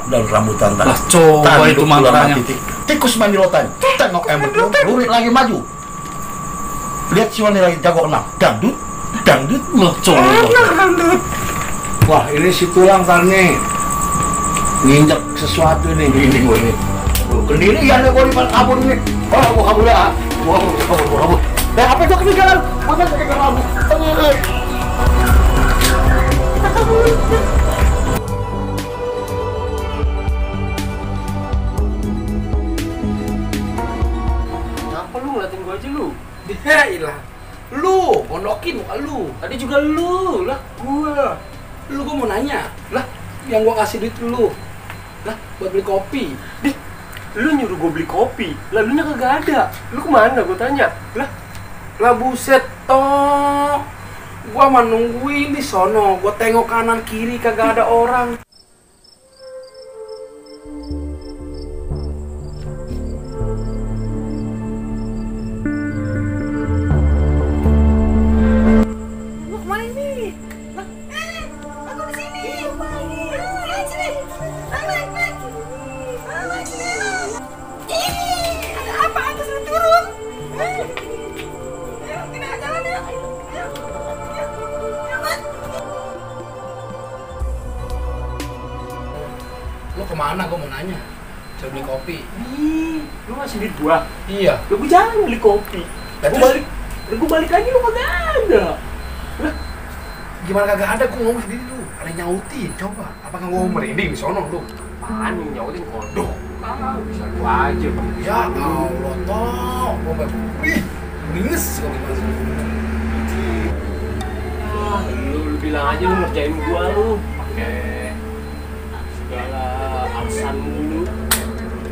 daun rambutan tadi. Lah coba itu mantranya. Tikus main di lautan. Tengok ember lurik lagi maju. Lihat si Wani lagi jago enam. Dangdut, dangdut. Lah coba. Wah ini si tulang kan nih. Nginjek sesuatu nih ini gue nih. Kendirian nih gue di kabur nih. Oh gue kabur ya. Gue kabur. Apa itu ketinggalan? Masa ketinggalan? Kenapa lu ngeliatin gua aja lu? Ya ilah. Lu, pondokin muka lu. Tadi juga lu lah, gua. Gua mau nanya. Lah, yang gua kasih duit lu. Lah, buat beli kopi. Lu nyuruh gua beli kopi, lalunya kagak ada. Lu kemana gua tanya? Lah buset toh. Gua mah nungguin di sono. Gua tengok kanan kiri kagak ada orang. Lu kemana ini? Aku di sini. Sini. Ada apa? Aku sudah turun. Ayo, kita jalan ya. Ayo. Lu kemana? Gua mau nanya. Saya beli kopi. Lu ngasih duit gua? Iya. Lu gua jangan beli kopi. Tapi Gua balik lagi lu kagak ada. gimana kagak ada? Gua ngomong sendiri lu. Ada yang nyautin. Coba. Apakah gua mau merinding di sono lu? Apaan yang nyautin kodok? Bisa lu aja bang. Ya Allah toh. Gua mbak. Wih. Minus kalau gimana sih? Lu bilang aja lu ngerjain gua lu. Pakai segala alasan mulu.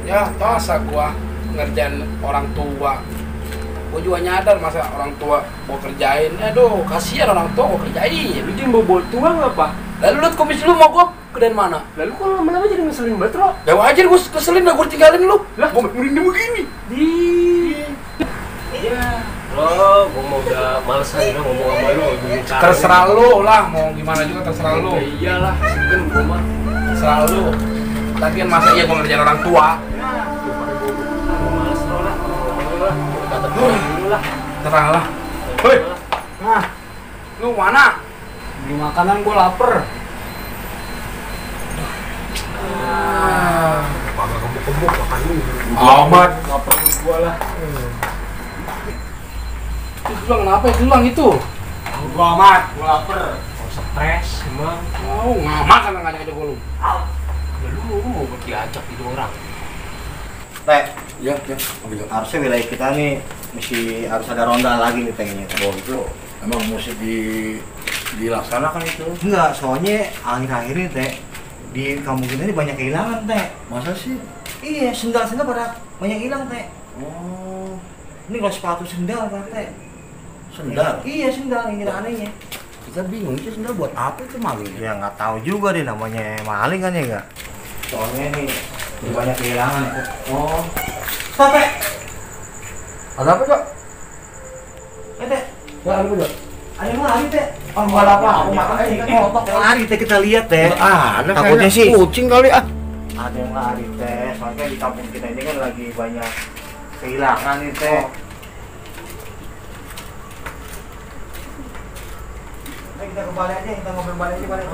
Ya, masa gua ngerjain orang tua. Gua juga nyadar masa orang tua mau kerjain. Aduh, kasihan orang tua gua kerjain. Lu dia bawa tuang apa? Lalu lu komisi lu mau gua kerjain mana? Lalu kok lama-lama jadi ngeselin banget, Ro? Ya wajar gua keselin lah gua tinggalin lu. Lah, gua merinding begini. Ya, Ro, gua mau udah males aja ngomong sama lu. Terserah lu lah, mau gimana juga terserah lu. Ya iyalah, segen gua mah. Terserah lu. Tapi kan masa iya gua ngerjain orang tua? Gua males, Ro lah. Kata dulu lah. Terserah lah. Hoi. Nah, lu mana? Beli makanan, gue lapar. Kagak kebuk-kebuk makan lu. Amat. Lapar gua lah. Itu bilang kenapa itu bilang itu? Gue amat, gue lapar. Mau stres emang. Oh, ngamak kan ngajak-ngajak gua lu. Ya lu mau buat diajak itu orang. Teh, Ya, ambil. harusnya wilayah kita nih mesti harus ada ronda lagi nih tehnya. Oh itu emang mesti dilaksanakan itu. Enggak, soalnya akhir-akhir ini teh di kampung kita ini banyak kehilangan teh. Masa sih? Iya, sendal-sendal pada banyak hilang teh. Oh, Ini kalau sepatu sendal kan teh. sendal. Iya sendal, ini anehnya. Kita bingung itu sendal buat apa itu maling? Ya nggak tahu juga deh namanya maling kan ya enggak. Soalnya nih banyak kehilangan teh. Oh, Stop teh. ada apa kok? Teh. Ya, ada apa? Ada yang lari teh. Oh, nggak ada apa. Aku makan aja. Yang lari teh kita lihat teh. Ada Takutnya kayaknya sih. kucing kali ah. Ada yang lari teh. Soalnya di kampung kita ini kan lagi banyak kehilangan nih teh. Nah, kita kembali aja, kita ngobrol balik aja, balik.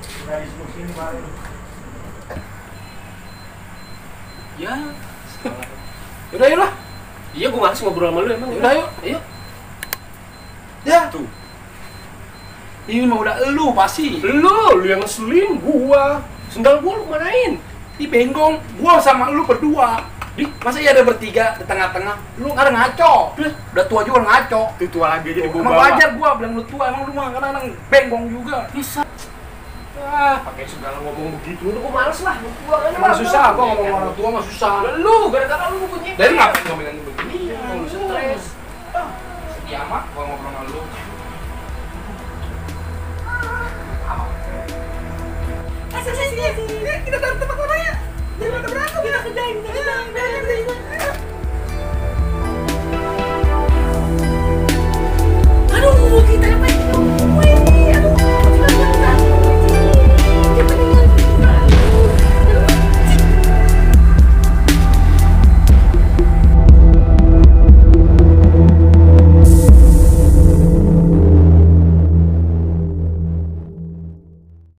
Kita diskusi ini balik. Ya. Yaudah, yuk lah. Iya, gua males ngobrol sama lu emang. Yaudah, yuk. Ayo. Ya. Tuh. Ini mah udah elu pasti. Lu yang ngeselin gua. Sendal gua lu manain? Di bengong, gua sama lu berdua. Masa iya ada bertiga di tengah-tengah? Lu ada ngaco. Udah tua juga ngaco. Itu tua lagi aja di gua Emang bawa. wajar gua bilang lu tua, emang lu mah kadang-kadang bengong juga. Bisa. Pakai segala ngomong begitu. Lu gua males lah. Gua pulang aja Emang lah. susah, gua ngomong orang tua mah susah. Lu gara-gara lu punya. Dari ngapain ngomongin begini? Iya, lu stres. Setia amat gua ngobrol sama lu. Sini. Kita taruh tempat orangnya. Jangan berantem, kita kerjain.